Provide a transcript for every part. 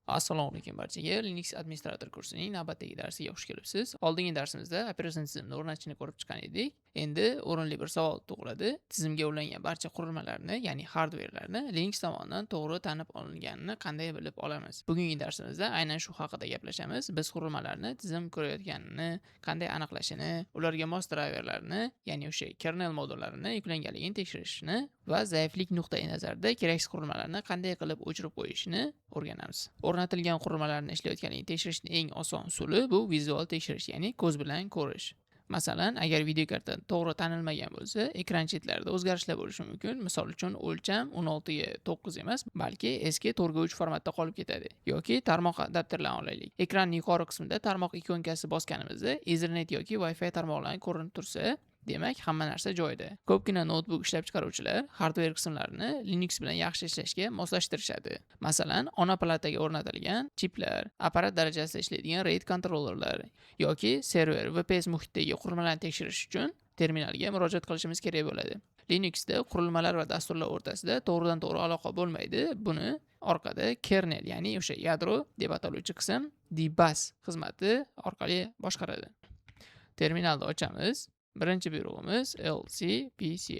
Assalomu alaykum barchaga. Linux administrator kursining navbatdagi darsiga xush kelibsiz. Oldingi darsimizda operatsion tizimni o'rnatishni ko'rib chiqqan edik. Endi o'rinli bir savol tug'iladi. Tizimga ulangan barcha qurilmalarni, ya'ni hardware'larni Linux tomonidan to'g'ri tanib olinganini qanday bilib olamiz? Bugungi darsimizda aynan shu haqida gaplashamiz. Biz qurilmalarni tizim ko'rayotganini qanday aniqlashini, ularga mos driverlarni, ya'ni o'sha kernel modullarini yuklanganligini tekshirishni va zaiflik nuqtai nazarida keraksiz qurilmalarni qanday qilib o'chirib qo'yishni o'rganamiz. O'rnatilgan qurilmalarni ishlayotganligini tekshirishning eng oson usuli bu vizual tekshirish, ya'ni ko'z bilan ko'rish. Masalan, agar videokarta to'g'ri tanilmagan bo'lsa, ekran chetlarida o'zgarishlar bo'lishi mumkin. Misol uchun, o'lcham 16 ga 9 emas, balki eski 4 ga 3 formatda qolib ketadi. Yoki tarmoq adapterlarini olaylik. Ekranning yuqori qismida tarmoq ikonkasi bosganimizda Ethernet yoki Wi-Fi tarmoqlari ko'rinib tursa, demak, hamma narsa joyida. Ko'pgina noutbuk ishlab chiqaruvchilar hardware qismlarini Linux bilan yaxshi ishlashga moslashtirishadi. Masalan, ona plataga o'rnatilgan chiplar, apparat darajasida ishlaydigan RAID kontrollerlar yoki server VPS muhitidagi qurilmalarni tekshirish uchun terminalga murojaat qilishimiz kerak bo'ladi. Linuxda qurilmalar va dasturlar o'rtasida to'g'ridan-to'g'ri aloqa bo'lmaydi. Buni orqada kernel, ya'ni o'sha yadro deb ataluvchi qism dbus xizmati orqali boshqaradi. Terminalni ochamiz. Birinchi buyrug'imiz lspci.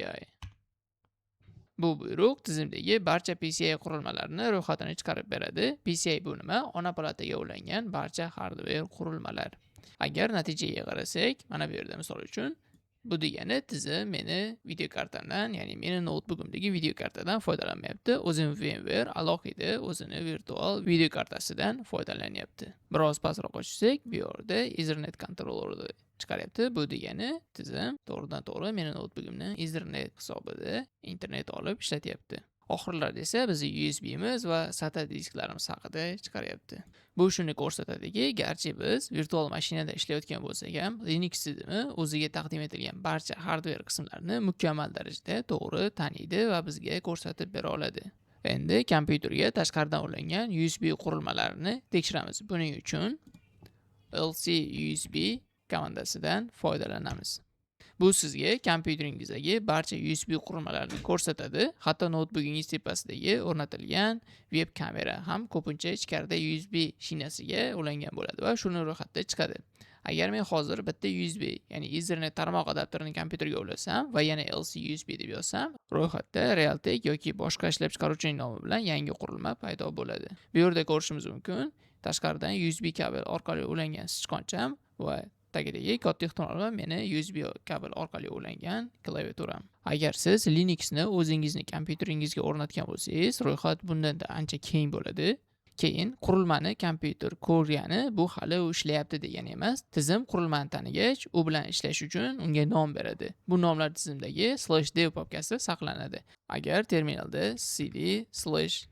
Bu buyruq tizimdagi barcha PCI qurilmalarini ro'yxatini chiqarib beradi. PCI bu nima? Ona plataga ulangan barcha hardware qurilmalar. Agar natijaga qarasak, mana bu yerda, misol uchun, bu degani tizim meni videokartamdan, ya'ni meni noutbukimdagi videokartadan foydalanmayapti. O'zim VMware alohida o'zini virtual videokartasidan foydalanyapti. Biroz pastroq tushsak, bu yerda Ethernet kontrollerni chiqaryapti. Bu degani tizim to'g'ridan to'g'ri meni noutbukimdan Ethernet hisobida internet olib ishlatyapti. Oxirlarda esa bizni USB'miz va SATA disklarimiz haqida chiqaryapti. Bu shuni ko'rsatadiki, garchi biz virtual mashinada ishlayotgan bo'lsak ham, Linux tizimi o'ziga taqdim etilgan barcha hardware qismlarini mukammal darajada to'g'ri taniydi va bizga ko'rsatib bera oladi. Endi kompyuterga tashqaridan ulangan USB qurilmalarini tekshiramiz. Buning uchun lsusb komandasidan foydalanamiz. Bu sizga kompyuteringizdagi barcha USB qurilmalarni ko'rsatadi. Hatto noutbukingiz tepasidagi o'rnatilgan web kamera ham ko'pincha ichkarida USB shinasiga ulangan bo'ladi va shuni ro'yxatda chiqadi. Agar men hozir bitta USB, ya'ni Ethernet tarmoq adapterini kompyuterga ulasam va yana lsusb deb yozsam, ro'yxatda Realtek yoki boshqa ishlab chiqaruvchining nomi bilan yangi qurilma paydo bo'ladi. Bu yerda ko'rishimiz mumkin, tashqaridan USB kabel orqali ulangan sichqoncham va tagidagi katta ehtimol bilan meni USB kabel orqali ulangan klaviaturam. Agar siz Linuxni o'zingizni kompyuteringizga o'rnatgan bo'lsangiz, ro'yxat bundan-da ancha keng bo'ladi. Keyin qurilmani kompyuter ko'rgani bu hali u ishlayapti degani emas. Tizim qurilmani tanigach, u bilan ishlash uchun unga nom beradi. Bu nomlar tizimdagi /dev papkasida saqlanadi. Agar terminalda cd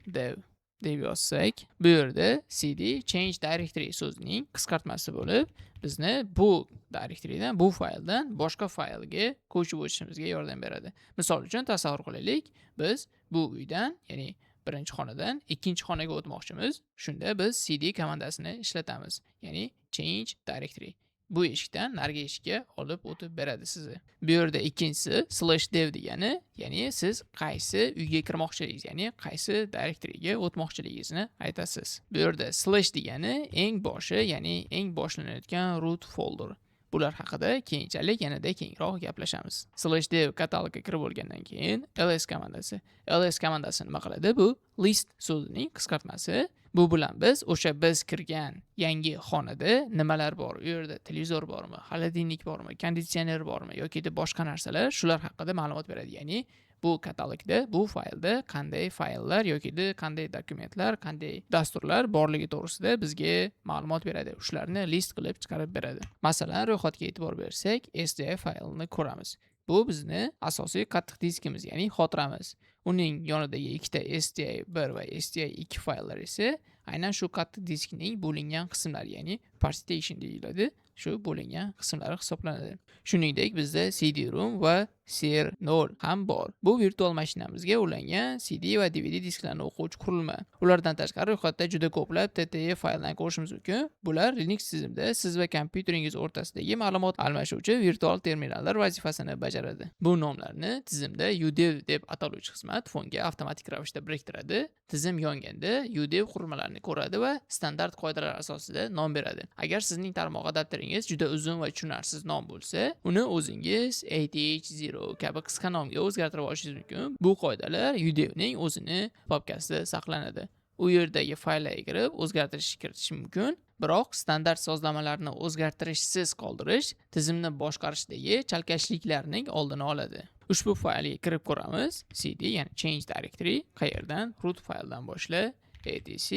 /dev deb yozsak, bu yerda cd change directory so'zining qisqartmasi bo'lib, bizni bu directorydan, bu fayldan boshqa faylga ko'chib o'tishimizga yordam beradi. Misol uchun, tasavvur qilaylik, biz bu uydan, ya'ni birinchi xonadan ikkinchi xonaga o'tmoqchimiz. Shunda biz cd komandasini ishlatamiz, ya'ni change directory. Bu eshikdan narigi eshikka olib o'tib beradi sizni. Bu yerda ikkinchisi /dev degani, ya'ni siz qaysi uyga kirmoqchiligingiz, ya'ni qaysi directoryga o'tmoqchiligingizni aytasiz. Bu yerda slash degani eng boshi, ya'ni eng boshlanayotgan root folder. Bular haqida keyinchalik yanada kengroq gaplashamiz. /dev katalogga kirib bo'lgandan keyin ls komandasi. Ls komandasi nima qiladi? Bu list so'zining qisqartmasi. Bu bilan biz o'sha biz kirgan yangi xonada nimalar bor, u yerda televizor bormi, холодильник bormi, konditsioner bormi yoki boshqa narsalar, shular haqida ma'lumot beradi. Ya'ni bu katalogda, bu faylda qanday fayllar yoki qanday dokumentlar, qanday dasturlar borligi to'g'risida bizga ma'lumot beradi. Shularni list qilib chiqarib beradi. Masalan, ro'yxatga e'tibor bersak, SD faylini ko'ramiz. Bu bizni asosiy qattiq diskimiz, ya'ni xotiramiz. Uning yonidagi ikkita SDI 1 va SDI 2 fayllar esa aynan shu qattiq diskning bo'lingan qismlari, ya'ni partition deyiladi. Shu bo'lingan qismlari hisoblanadi. Shuningdek, bizda CD-ROM va CR0 ham bor. Bu virtual mashinamizga ulangan CD va DVD disklarni o'quvchi qurilma. Ulardan tashqari ro'yxatda juda ko'plab TTE fayllarni ko'rishimiz mumkin. Bular Linux tizimida siz va kompyuteringiz o'rtasidagi ma'lumot almashuvchi virtual terminallar vazifasini bajaradi. Bu nomlarni tizimda udev deb ataluvchi xizmat fonga avtomatik ravishda biriktiradi. Tizim yonganda udev qurilmalarni ko'radi va standart qoidalar asosida nom beradi. Agar sizning tarmoq adapteringiz juda uzun va tushunarsiz nom bo'lsa, uni o'zingiz ATH0 kabi qisqa nomga o'zgartirib olishingiz mumkin. Bu qoidalar udevning o'zini papkasida saqlanadi. U yerdagi fayllarga kirib o'zgartirish kiritish mumkin. Biroq standart sozlamalarni o'zgartirishsiz qoldirish tizimni boshqarishdagi chalkashliklarning oldini oladi. Ushbu faylga kirib ko'ramiz. Cd, ya'ni change directory, qayerdan? Root fayldan boshla, etc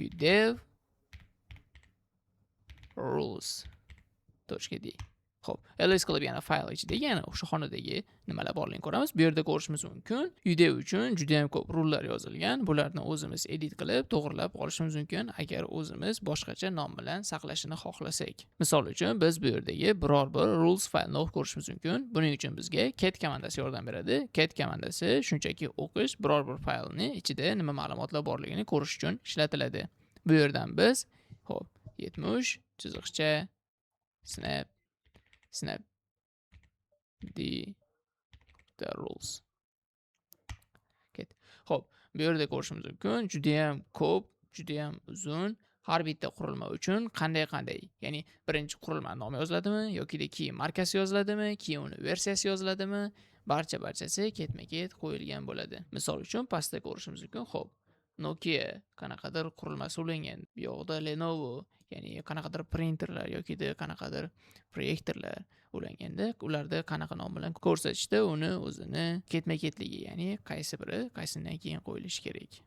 udev rules.d. Xo'p, ls qilib yana fayl ichidagi, yana o'sha xonadagi nimalar borligini ko'ramiz. Bu yerda ko'rishimiz mumkin, udev uchun juda ham ko'p rullar yozilgan. Bularni o'zimiz edit qilib, to'g'rilab olishimiz mumkin, agar o'zimiz boshqacha nom bilan saqlashini xohlasak. Misol uchun, biz bu yerdagi biror bir rules faylni o'qib ko'rishimiz mumkin. Buning uchun bizga cat komandasi yordam beradi. Cat komandasi shunchaki o'qish, biror bir faylni ichida nima ma'lumotlar borligini ko'rish uchun ishlatiladi. Bu yerdan biz, xo'p, 70 chiziqcha snap snap d the rules ket. Xo'p, bu yerda ko'rishimiz mumkin, juda ham ko'p, juda ham uzun, har bitta qurilma uchun qanday-qanday, ya'ni birinchi qurilma nomi yoziladimi yokida keyin markasi yoziladimi, keyin uni versiyasi yoziladimi, barcha-barchasi ketma-ket qo'yilgan bo'ladi. Misol uchun, pastda ko'rishimiz mumkin, xo'p, Nokia qanaqadir qurilmasi ulangan, bu yoqda Lenovo, ya'ni qanaqadir printerlar yokida qanaqadir proyektorlar ulanganda, ularda qanaqa nom bilan ko'rsatishda uni o'zini ketma-ketligi, ya'ni qaysi biri qaysidan keyin qo'yilishi kerak.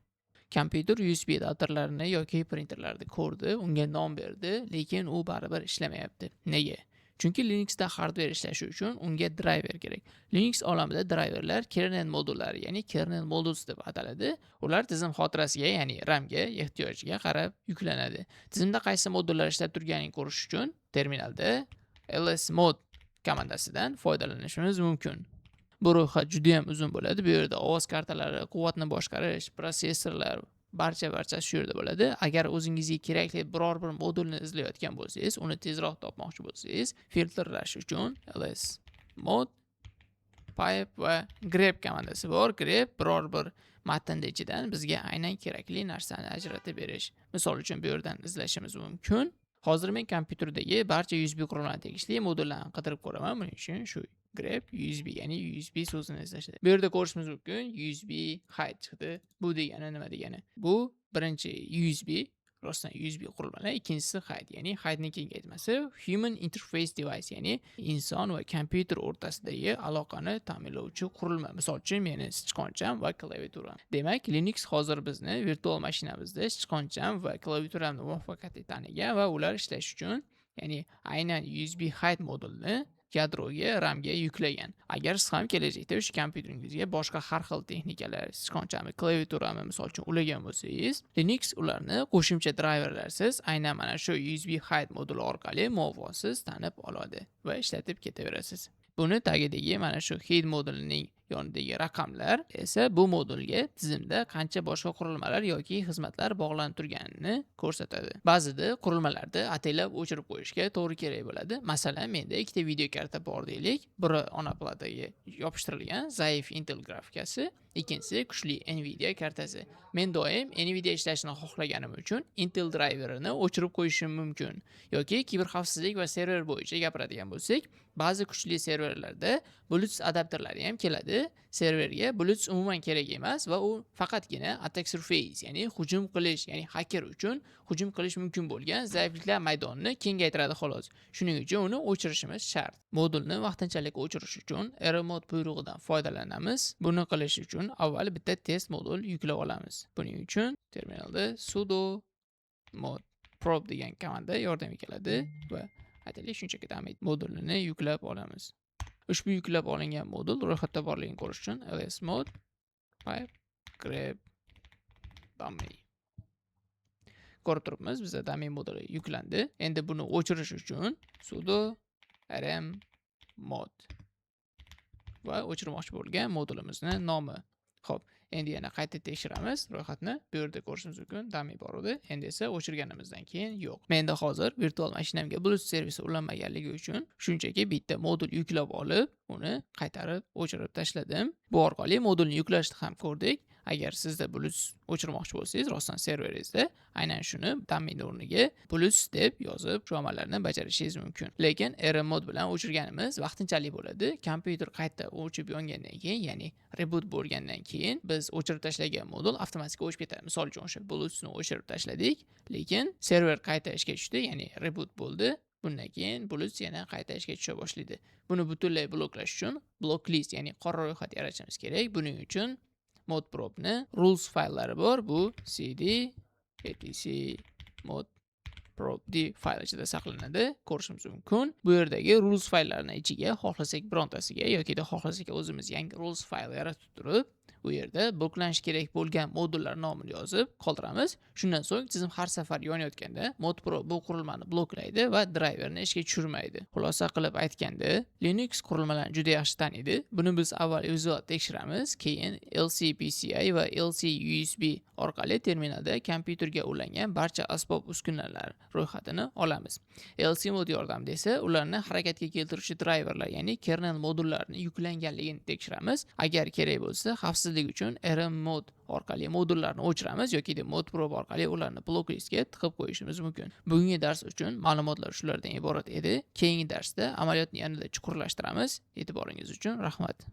Kompyuter USB adapterlarini yoki printerlarni ko'rdi, unga nom berdi, lekin u baribir ishlamayapti. Nega? Chunki Linuxda hardware ishlashi uchun unga driver kerak. Linux olamida driverlar kernel modullari, ya'ni kernel modules deb ataladi. Ular tizim xotirasiga, ya'ni RAM ga ehtiyojiga qarab yuklanadi. Tizimda qaysi modullar ishlab turganini ko'rish uchun terminalda lsmod komandasidan foydalanishimiz mumkin. Bu ro'yxat juda ham uzun bo'ladi. Bu yerda ovoz kartalari, quvvatni boshqarish, protsessorlar, barcha-barchasi shu yerda bo'ladi. Agar o'zingizga kerakli biror bir modulni izlayotgan bo'lsangiz, uni tezroq topmoqchi bo'lsangiz, filtrlash uchun lsmod pipe va grep komandasi bor. Grep biror bir matnni ichidan bizga aynan kerakli narsani ajratib berish. Misol uchun, bu yerdan izlashimiz mumkin. Hozir men kompyuterdagi barcha USB qurilmalarga tegishli modullarni qidirib ko'raman. Buning uchun shu grep USB, ya'ni USB so'zini izlashadi. Bu yerda ko'rishimiz mumkin, USB hide chiqdi. Bu degani nima degani? Bu birinchi USB, rostdan USB qurilmalar, ikkinchisi hide, ya'ni hidening kengaytmasi Human Interface Device, ya'ni inson va kompyuter o'rtasidagi aloqani ta'minlovchi qurilma. Misol uchun, meni sichqoncham va klaviaturam. Demak, Linux hozir bizni virtual mashinamizda sichqoncham va klaviaturamni muvaffaqiyatli tanigan va ular ishlash uchun, ya'ni aynan USB hide modulini yadroga, RAM ga yuklagan. Agar siz ham kelajakda o'sha kompyuteringizga boshqa har xil texnikalar, sichqonchami, klaviaturami, misol uchun, ulagan bo'lsangiz, Linux ularni qo'shimcha driverlarsiz aynan mana shu USB hide moduli orqali muammosiz tanib oladi va ishlatib ketaverasiz. Buni tagidagi mana shu hide modulining yonidagi raqamlar esa bu modulga tizimda qancha boshqa qurilmalar yoki xizmatlar bog'lanib turganini ko'rsatadi. Ba'zida qurilmalarda ataylab o'chirib qo'yishga to'g'ri kerak bo'ladi. Masalan, menda ikkita video karta bor deylik. Biri ona plataga yopishtirilgan zaif Intel grafikasi, ikkinchisi kuchli Nvidia kartasi. Men doim Nvidia ishlashini xohlaganim uchun Intel driverini o'chirib qo'yishim mumkin. Yoki kiberxavfsizlik va server bo'yicha gapiradigan bo'lsak, ba'zi kuchli serverlarda Bluetooth adapterlari ham keladi. Serverga Bluetooth umuman kerak emas va u faqatgina attack surface, ya'ni hujum qilish, ya'ni hacker uchun hujum qilish mumkin bo'lgan zaifliklar maydonini kengaytiradi xolos. Shuning uchun uni o'chirishimiz shart. Modulni vaqtinchalik o'chirish uchun rmod buyrug'idan foydalanamiz. Buni qilish uchun avval bitta test modul yuklab olamiz. Buning uchun terminalda sudo modprobe degan komanda yordamga keladi va aytaylik, shunchaki dummy modulini yuklab olamiz. Ushbu yuklab olingan modul ro'yxatda borligini ko'rish uchun lsmod pipe grep dummy. Ko'rib turibmiz, bizda dummy moduli yuklandi. Endi buni o'chirish uchun sudo rmmod va o'chirmoqchi bo'lgan modulimizni nomi. Xo'p, endi yana qayta tekshiramiz ro'yxatni. Bu yerda ko'rishimiz mumkin, dummy bor edi. Endi esa o'chirganimizdan keyin yo'q. Menda hozir virtual mashinamga Bluetooth servisi ulanmaganligi uchun shunchaki bitta modul yuklab olib, uni qaytarib o'chirib tashladim. Bu orqali modulni yuklashni ham ko'rdik. Agar sizda Bluetooth o'chirmoqchi bo'lsangiz, rostdan serveringizda aynan shuni dummy o'rniga Bluetooth deb yozib, shu amallarni bajarishingiz mumkin. Lekin rmmod bilan o'chirganimiz vaqtinchalik bo'ladi. Kompyuter qayta o'chib yongandan keyin, ya'ni reboot bo'lgandan keyin biz o'chirib tashlagan modul avtomatik o'chib ketadi. Misol uchun, o'sha Bluetoothni o'chirib tashladik, lekin server qayta ishga tushdi, ya'ni reboot bo'ldi. Bundan keyin Bluetooth yana qayta ishga tusha boshlaydi. Buni butunlay bloklash uchun blocklist, ya'ni qora ro'yxat yaratishimiz kerak. Buning uchun modprobe'ni rules fayllari bor. Bu cd etc modprobed fayl ichida saqlanadi. Ko'rishimiz mumkin. Bu yerdagi rules fayllarini ichiga xohlasak birontasiga yoki xohlasak o'zimiz yangi rules fayl yaratib turib, u yerda bloklanishi kerak bo'lgan modullar nomini yozib qoldiramiz. Shundan so'ng tizim har safar yonayotganda modprobe bu qurilmani bloklaydi va drayverni ishga tushirmaydi. Xulosa qilib aytganda, Linux qurilmalarni juda yaxshi taniydi. Buni biz avval vizual tekshiramiz, keyin LCPCI va LCUSB orqali terminalda kompyuterga ulangan barcha asbob uskunalar ro'yxatini olamiz. LCMod yordamida esa ularni harakatga keltiruvchi drayverlar, ya'ni kernel modullarini yuklanganligini tekshiramiz. Agar kerak bo'lsa, xavfsizlik uchun rmmod orqali modullarni o'chiramiz yoki modprobe orqali ularni blok listga tiqib qo'yishimiz mumkin. Bugungi dars uchun ma'lumotlar shulardan iborat edi. Keyingi darsda amaliyotni yanada chuqurlashtiramiz. E'tiboringiz uchun rahmat.